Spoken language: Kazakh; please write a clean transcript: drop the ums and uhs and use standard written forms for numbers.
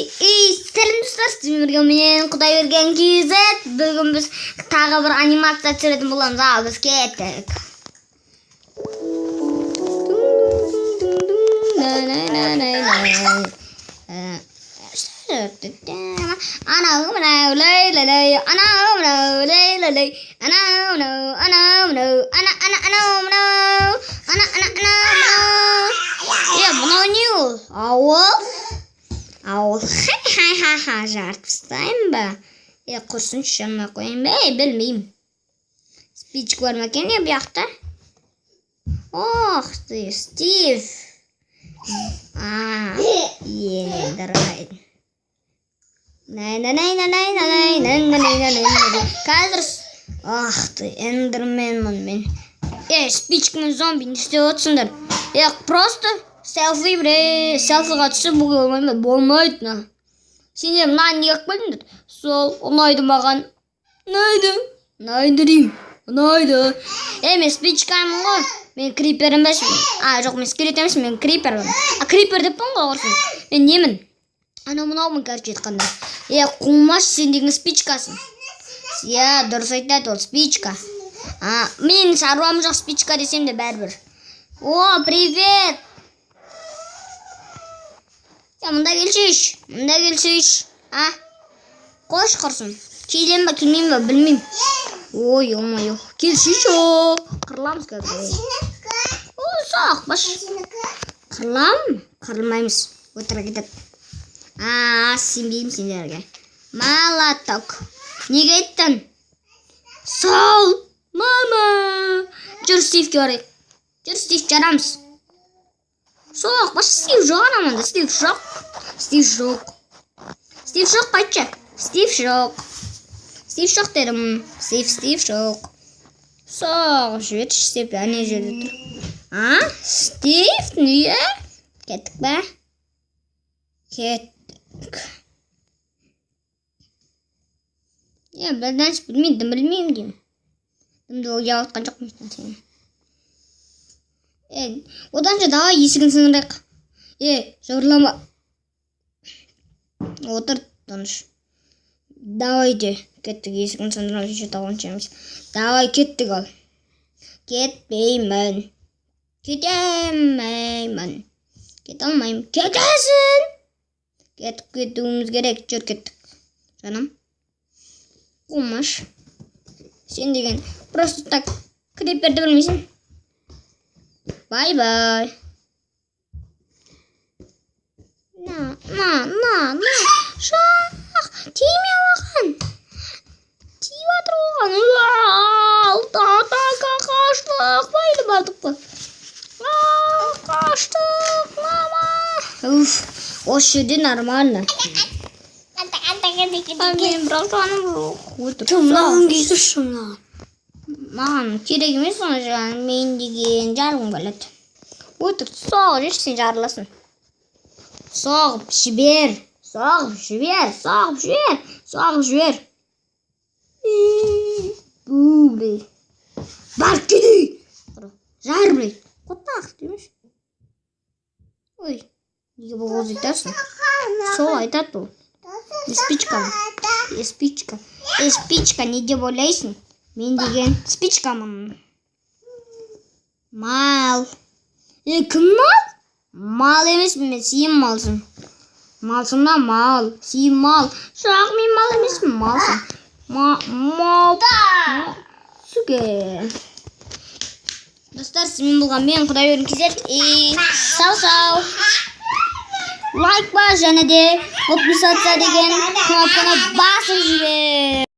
Сәлем достар, сіздермен бірге мен Құдайберген KZ. Бүгін біз тағы бір анимация түсіретін боламыз. Ал біз кеттік. Анау мынау лей лей лей, анау мынау лей лей лей, анау мынау, анау мынау, ана ана анау мынау, ана ана анау мынау. Е, мынау не ол? Ауыл? Ауыл. Ха-ха-ха, жарып тастайын ба? Е, құрсыншы, жармай қояйын ба? Е, білмеймін. Спичка бар ма екен е бұл жақта? Ох ты, Стив. А, енді райын. Қазір. Ах ты, эндерменмін мен. Е, спичка мен зомби не істеп отырсыңдар? Е, просто селфи бре, селфиға түсіп болмай ма? Болмайды мына. Сендер мынаны неге алып келдіңдер? Сол ұнайды маған. Ұнайды. Ұнайды деймін. Ұнайды. Е, мен спичкамын ғой. Мен крипер емеспін. А, жоқ, мен скелет емеспін, мен крипермін. А, крипер деппін ғой, құрсын. Мен немін? Анау мынаумын, короче айтқанда. Е, қумаш, сен деген спичкасың. Иә, дұрыс айтады ол, спичка. А, мен шаруам жоқ, спичка десем де бәрібір. О, привет! Я, мында келсейші, мында келсейші. А, қойшы құрсын. Келем ба, келмеймін ба, білмеймін. Ой, ё-моё. Келсейші, о. Қырыламыз қазір. О, соқпаш. Қырылам? Қырылмаймыз. Өтірік айтады. А, сенбеймін сендерге. Молоток. Неге айттың? Сол, мама. Жүр, Стивке барайық. Жүр, Стив, жарамыз. Соқ, баш, Стив жоқ анаманда. Стив жоқ. Стив жоқ. Стив жоқ, қайтшы. Стив жоқ. Стив жоқ дедім. Стив, Стив жоқ. Соғып жіберші, Стив ане жерде тұр. А? Стив, не? Кеттік па? Кеттік. Е, бірден білмеймін, дым білмеймін деймін. Дымды ойлап отқан жоқпын сені. Е, оданша давай есігін сындырайық. Е, жыбырлама. Отыр, тыныш. Давайте, кеттік, есігін сындырамыз, еще тауыншамыз. Давай, кеттік ал. Кетпеймін. Кете алмаймын. Кете алмаймын. Кетесің! Кетіп кетуіміз керек. Жүр, кеттік. Жаным. Қумаш. Сен деген просто так криперді білмейсің. Бай-бай. На, на, на, на. Жақ. Тиме маған. Тиіп жатыр оған. Атака, қаштық. Байды бардық па? Қаштық, мама. Уф, осы жерде нормально. А мен бірақ жаным жоқ. Өтірік. Мынаған күйдірші, мынаған. Маған керек емес оны жан. Мен деген жарғым келеді. Өтірік соғып жіберші, сен жарыласың. Соғып жібер. Соғып жібер. Соғып жібер. Соғып жібер. Бу, блин. Бар кетейін. Жар, блин. Қотақ демеш. Ой, неге бұл қыз айтасың? Сол айтады ол. Спичка. Спичка. Спичка, не деп ойлайсың? Мен деген спичкамын. Мал. Е, кім мал? Мал емеспін мен, сен малсың. Малсың да мал. Сен мал. Жоқ, мен мал емеспін, малсың. Ма, мал. Суке. Достар, сізбен болған мен Құдайберген KZ. И сау-сау. Лайк бас және де подписаться деген кнопканы басып жібер.